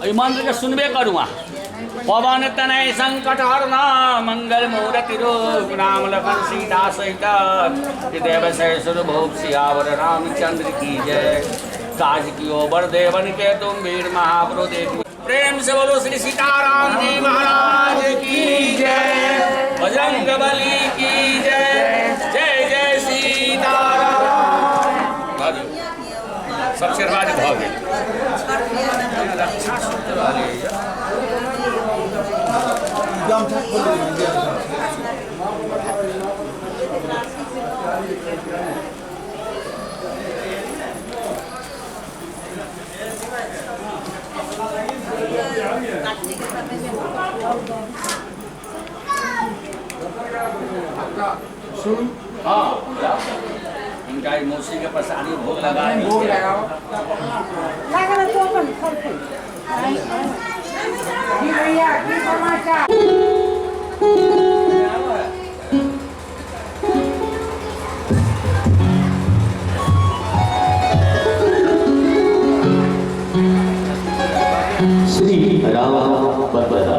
एहि मंत्रके सुनबे करू अहाँ। पवन तनय संकट हरना मंगल मूर्ति रूप राम लखन सीता सहित देव सर भोग सियावर रामचंद्र की जय। काज की ओबर देवन के तुम वीर महाप्रभु देख। प्रेम से बोलो श्री सीताराम जी महाराज की जय, बजरंग बली की जय, जय जय सीताराम। सब शीर्वाद भऽ गेल। रक्षा सूत्र रहलैए। हाँ, इनका मौसी के प्रसादी भोग लगा भोग लगाओ। लागल तो अपन फल फूल। जी भैया की समाचार। श्री राम वंदना।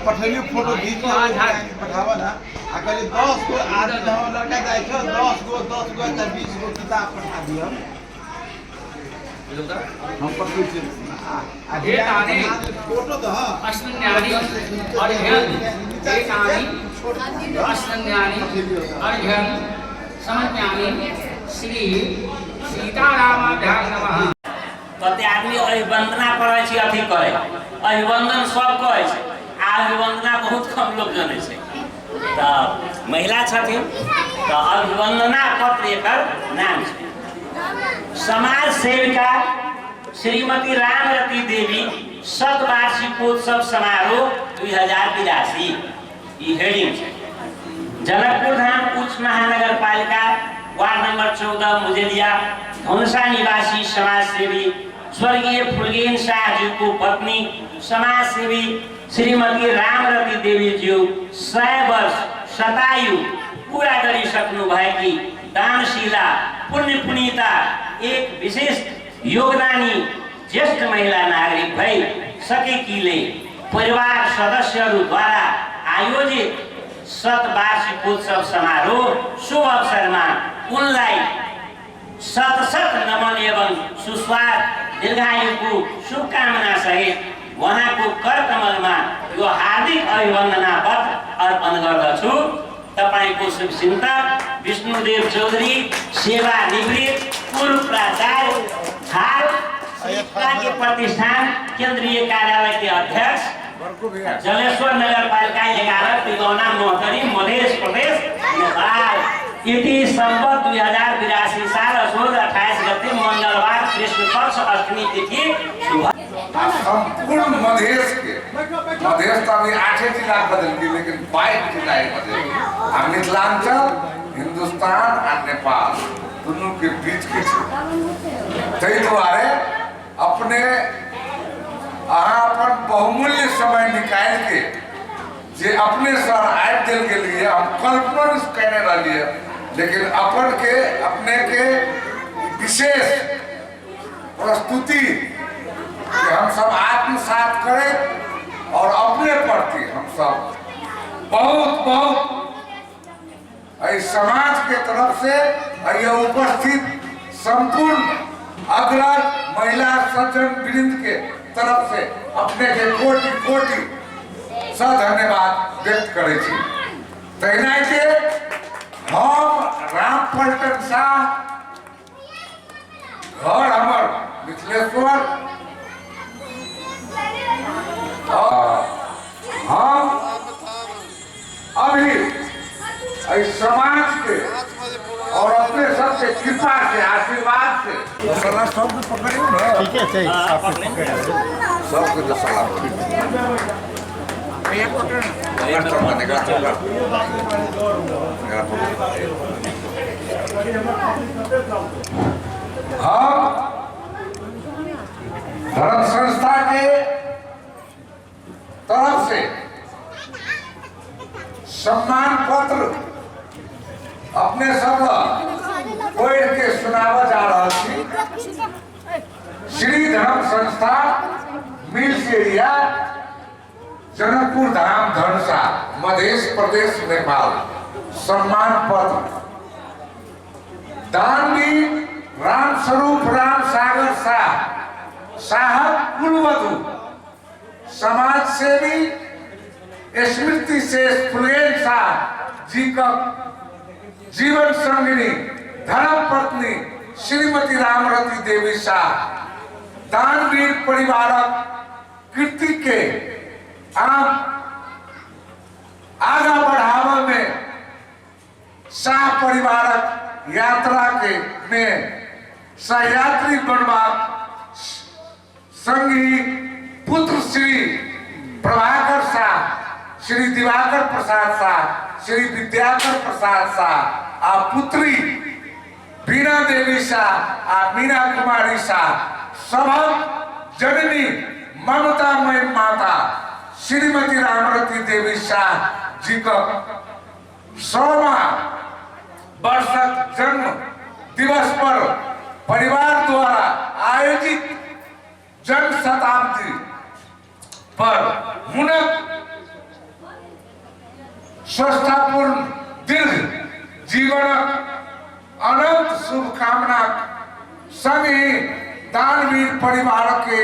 पठेलियो फोटो घीच के पठाबऽ ने आ कहलियै 10 गो आदमी हमर लड़का जाइ छौ, 10 गो 10 गो चाहे 20 गो किताब पठा दिअ। हम पठबै छियै आ एतानि फोटो दह। अश्विन्यानि अर्घ्यं, एतानि अश्विन्यानि अर्घ्यं समर्पयामि। श्री सीतारामाभ्यां नमः। कते आदमी अभिवंदना करै छै, अथी करै, अभिवंदन सब कहै छै आ अभिवंदना बहुत कम लोग जनै छै। तऽ महिला छथिन तऽ अभिवंदना पत्र एकर नाम छै। समाज सेविका श्रीमती रामरती देवी शतवार्षिकोत्सव समारोह 2082, ई हेडिंग छै। जनकपुर धाम उच्च महानगर पालिका, वार्ड नंबर 14, मुजेलिया, धनुषा निवासी समाजसेवी स्वर्गीय फुलगेन शाहज्यूको पत्नी समाजसेवी श्रीमती रामरती देवीज्यू 100 वर्ष शतायु पुरा गरिसक्नु भएकी दानशीला, पुण्य पुनीता, एक विशेष योगदानी ज्येष्ठ महिला नागरिक भई सकेकीले परिवार सदस्यहरूद्वारा आयोजित शतवार्षिकोत्सव समारोह शुभ अवसरमा उनलाई शत शत नमन एवं सुस्वास्थ्य, दीर्घायुको शुभकामना सहित उहाँको करकमलमा यो हार्दिक अभिवन्दना पत्र अर्पण गर्दछु। तपाईँको शुभचिन्तक विष्णुदेव चौधरी, सेवानिवृत्त पूर्व प्राचार्य, हाल श्री प्रतिष्ठान केन्द्रीय कार्यालय के अध्यक्ष, जलेश्वर नगरपालिका 11, तिगौना, महोत्तरी, मध्य प्रदेश, नेपाल। इति संवत 2082 साल असोज 28 गते, मंगलवार, कृष्ण पक्ष, अष्टमी तिथि, शुभ। आ संपूर्ण मधेश के, मधेश तऽ अभी आठे जिला बदलकै, लेकिन 22 जिला है मधेश आ मिथिलांचल हिंदुस्तान आ नेपाल दुनू के बीच के छै। ताहि दुआरे अपने अहाँ अपन बहुमूल्य समय निकालि के जे अपने सर आबि देल गेलियै, हम कल्पनो नहि कयने रहलियै, लेकिन अपन के अपने के विशेष प्रस्तुति के हम सब आत्मसात करैत और अपने प्रति हम सब बहुत बहुत एहि समाज के तरफ से एहि उपस्थित संपूर्ण अग्रज महिला सज्जन वृंद के तरफ से अपने के कोटि कोटि धन्यवाद व्यक्त करै छी। तहिनाइते हम राम पलटन शाह, घर हमर मिथिलेश्वर, हम अभी एहि समाज के और अपने सबके कृपा से, आशीर्वाद से सलाह सबके पकड़ियो ना। ठीके छै। सबके जो सलाह पकड़, एकरा पकड़, एकरा पकड़। हम धर्म संस्था के तरफ से सम्मान पत्र अपने सब पढ़ के सुनाबऽ जा रहल छी। श्री धर्म संस्था, मिल्स एरिया, जनकपुर धाम, धनुषा, मध्य प्रदेश, नेपाल। सम्मान पत्र दानवीर राम स्वरूप राम सागर शाह साहब, कुलवधु समाज सेवी स्मृति शेष फुलेन शाह जी का जीवन संगिनी धर्म पत्नी श्रीमती रामरती देवी शाह दानवीर परिवारक कृति के आम आगा बढ़ावे में शाह परिवारक यात्रा के में सहयात्री बनबाक संगी पुत्र श्री प्रभाकर शाह, श्री दिवाकर प्रसाद शाह, श्री विद्याकर प्रसाद शाह आ पुत्री बीणा देवी शाह आ मीना कुमारी शाह सभक जननी ममतामयी माता श्रीमती रामरती देवी शाह जी का 100वां वर्षक जन्म दिवस पर परिवार द्वारा आयोजित जन्म शताब्दी पर हुनक स्वस्थतापूर्ण दीर्घ जीवनक अनंत शुभकामनाक संग ही दानवीर परिवार के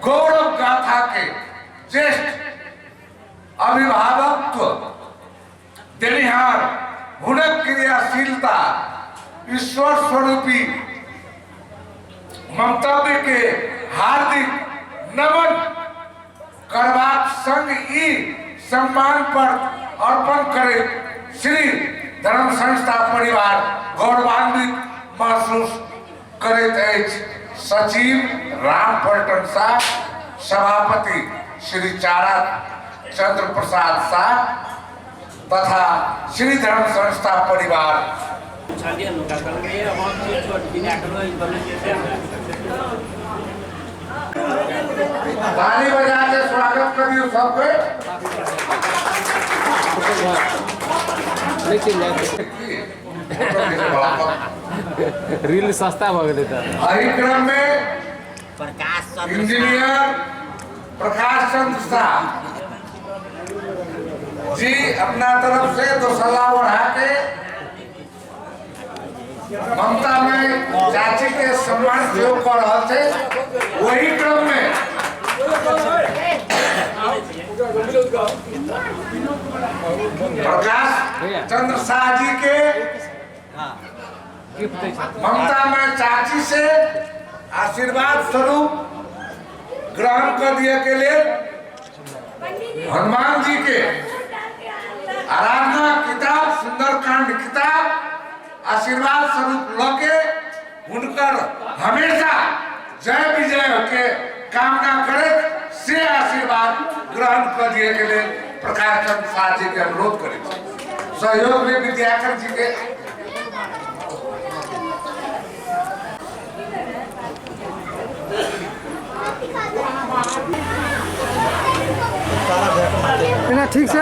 गौरव गाथा के ज्येष्ठ अभिभावकत्व देनिहार हुनक क्रियाशीलता ईश्वर स्वरूपी मंतव्य के हार्दिक नमन करबाक संग ई सम्मान पर अर्पण करैत श्री धर्म संस्था परिवार गौरवान्वित महसूस करैत अछि। सचिव राम पलटन शाह, सभापति श्री चारा चंद्र प्रसाद शाह तथा श्री धर्म संस्था परिवार। ताली बजा के स्वागत करियो सबके। रील सस्ता भऽ गेलै तऽ। एहि क्रम में इंजीनियर प्रकाश चंद्र शाह जी अपना तरफ से दोसला बढ़ा के ममता में चाची के सम्मान सेहो कऽ रहल छै। वही क्रम में प्रकाश चंद्र शाह जी के ममता में चाची से आशीर्वाद स्वरूप ग्रहण कर दिए के लिए हनुमान जी के आराधना किताब सुंदरकांड किताब आशीर्वाद स्वरूप लके हुनकर हमेशा जय विजय के कामना करैत से आशीर्वाद ग्रहण कर दिए के लिए प्रकाश चंद्र शाह जी के अनुरोध करै छी। सहयोग में विद्याकर जी के ठीक से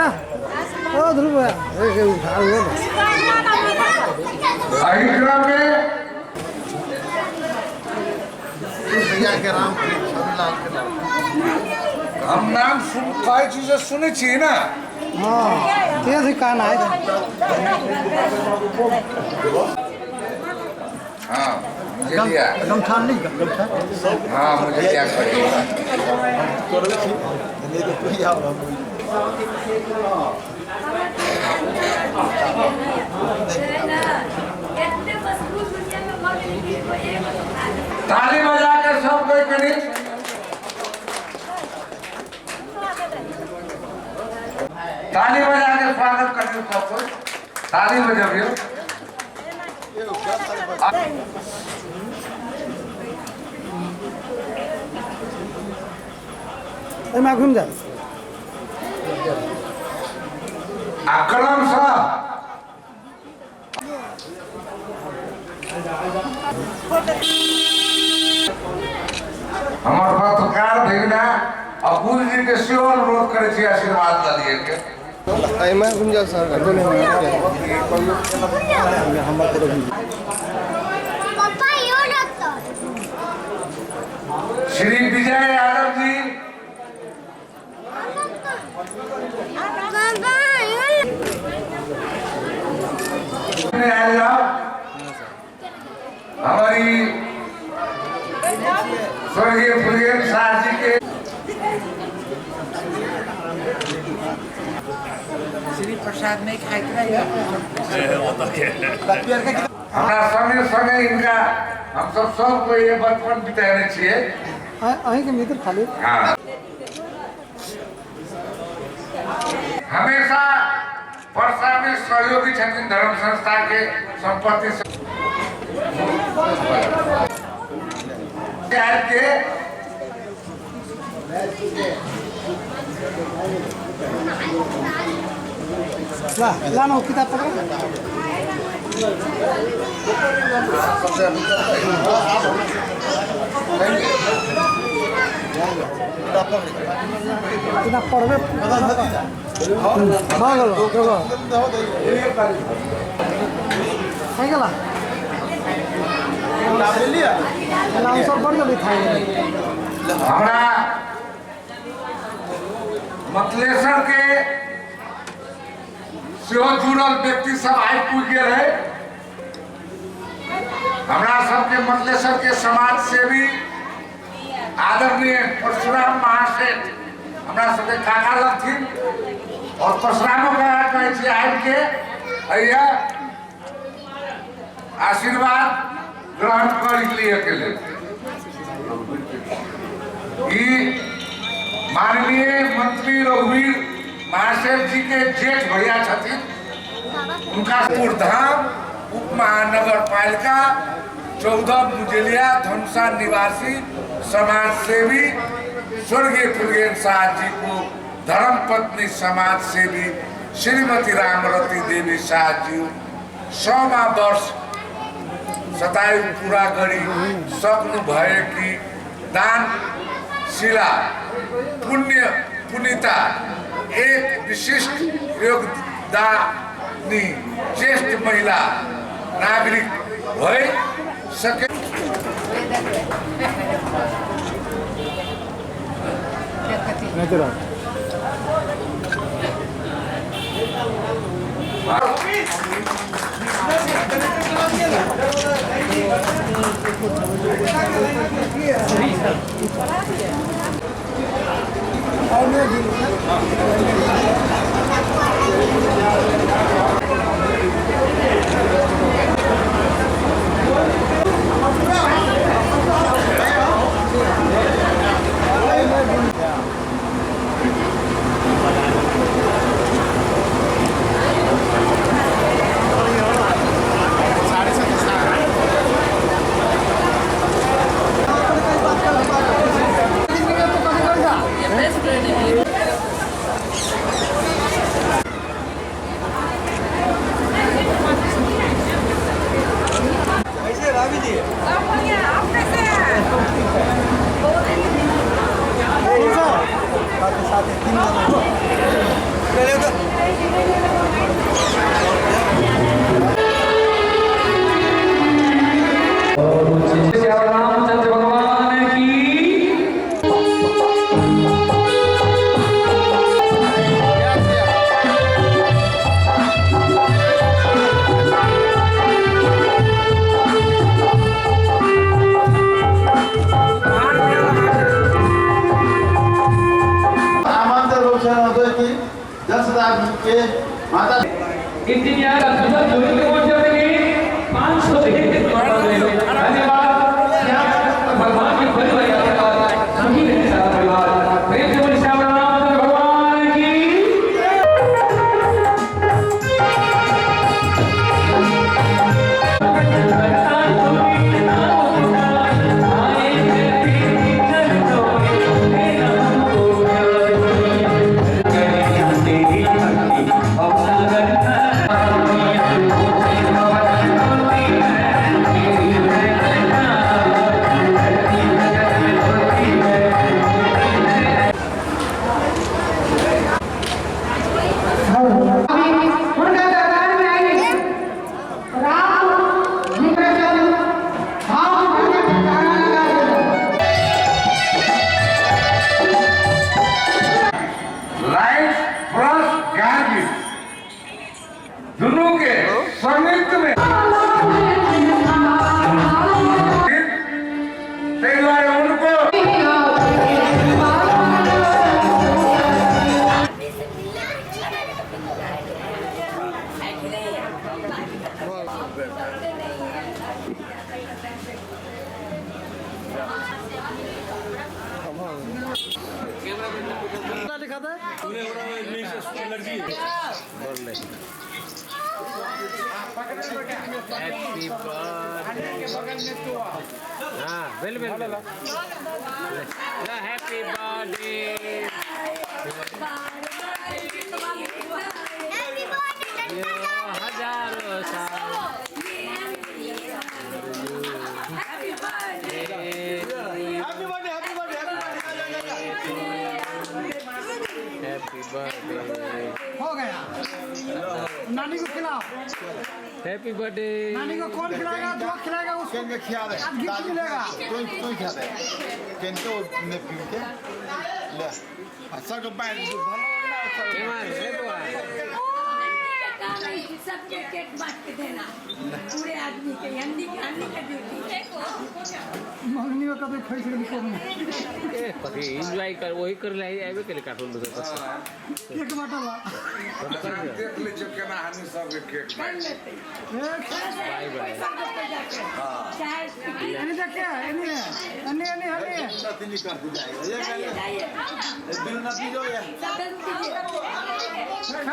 ओ ध्रुव उठा ले। एहि क्रम में हम नाम सुन कहै छी से सुनै छी ना। हाँ तेज कान आए। हाँ मुझे दिया गमछा नहीं गमछा। हाँ मुझे क्या करेगा। ताली बजा के सब कोई करी। ताली बजा के स्वागत करियो सब कोई। ताली बजाबियो। घूम जा अक्रम साहब हमार पत्रकार भगिना अबुल जी के सेहो अनुरोध करै छी आशीर्वाद लऽ लिअ के। एहिमे घुम जाउ सर। श्री विजय यादव जी हमारी स्वर्गीय फुलेन शाह जी के श्री प्रसाद नहीं खाए हमरा संगे संगे इनका हम सब सब को ये बचपन बिताने छिए। अहीं के मित्र खाली। हाँ हमेशा वर्षा में सहयोगी छथिन धर्म संस्था के संपत्ति के ला लानो किताब पकड़। किताब पढ़बे भऽ गेल खाइ गेला सब बड़ जल्दी खाइ गेलै। हमरा मतलेश्वर के सेहो जुड़ल व्यक्ति सब आबि पुगि गेल है। हमरा सबके मकलेश्वर के समाज सेवी आदरणीय परशुराम महासेठ हमरा सबके काका लगथिन और परशुरामो काका कहै छी आबि के अइया आशीर्वाद ग्रहण कर लिए के लेल। ई माननीय मंत्री रघुवीर महासेठ जी के जेठ भैया छथिन। उनका धाम उप महानगर पालिका 14 मुजेलिया धनुषा निवासी समाज सेवी स्वर्गीय फुलगेन शाह जी को धर्मपत्नी समाज सेवी श्रीमती रामरती देवी शाह जी 100वां वर्ष शतायु पूरा गरी सक्नु भए कि दान शिला पुण्य पुनीता एक विशिष्ट योगदानी ज्येष्ठ महिला नागरिक भई सके। रामचंद्र भगवान की। माता इंजीनियर 500 धन्यवाद। भगवान की बड़ी बड़ी सुखी रहे सारा परिवार। प्रेम से बोलिए श्याम रामचंद्र भगवान की। दोनों के संयुक्त में उनको हैप्पी बर्थडे। हाँ बिल बिल हैप्पी बर्थडे। हजारों साल। हैप्पी बर्थडे हो गया। नानी को खिलाओ। Happy birthday. नानी को कौन खिलाएगा? जो खिलाएगा उसको गिफ्ट मिलेगा। तू खिला दे केनको ने पी के ले अच्छा को बैठ भलो ना। नहीं, सबके केक बांट के देना पूरे आदमी के, हन्नी के, हन्नी के ड्यूटी। मंगनी में कभी खरीद के को नहीं। कथी एंजॉय कर वही कर ले आबे के काठमांडू से। केक बांटला। अच्छा, देख लै छियौ केना हमनी सबके केक कर बाँटै छी। लेते। ए, बाय। चाहे एने देख के, एने एने एने एने। नती नहीं करती जाएगा ये। जाइए जाइए। दिल नती जो ये। सब कीजिए।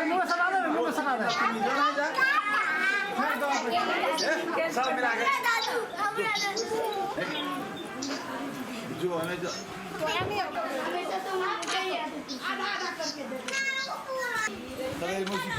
मुंह सटा दे, मुंह सटा दे। जो ना जा ए, सब मिला के जो हमें जो तब मुझे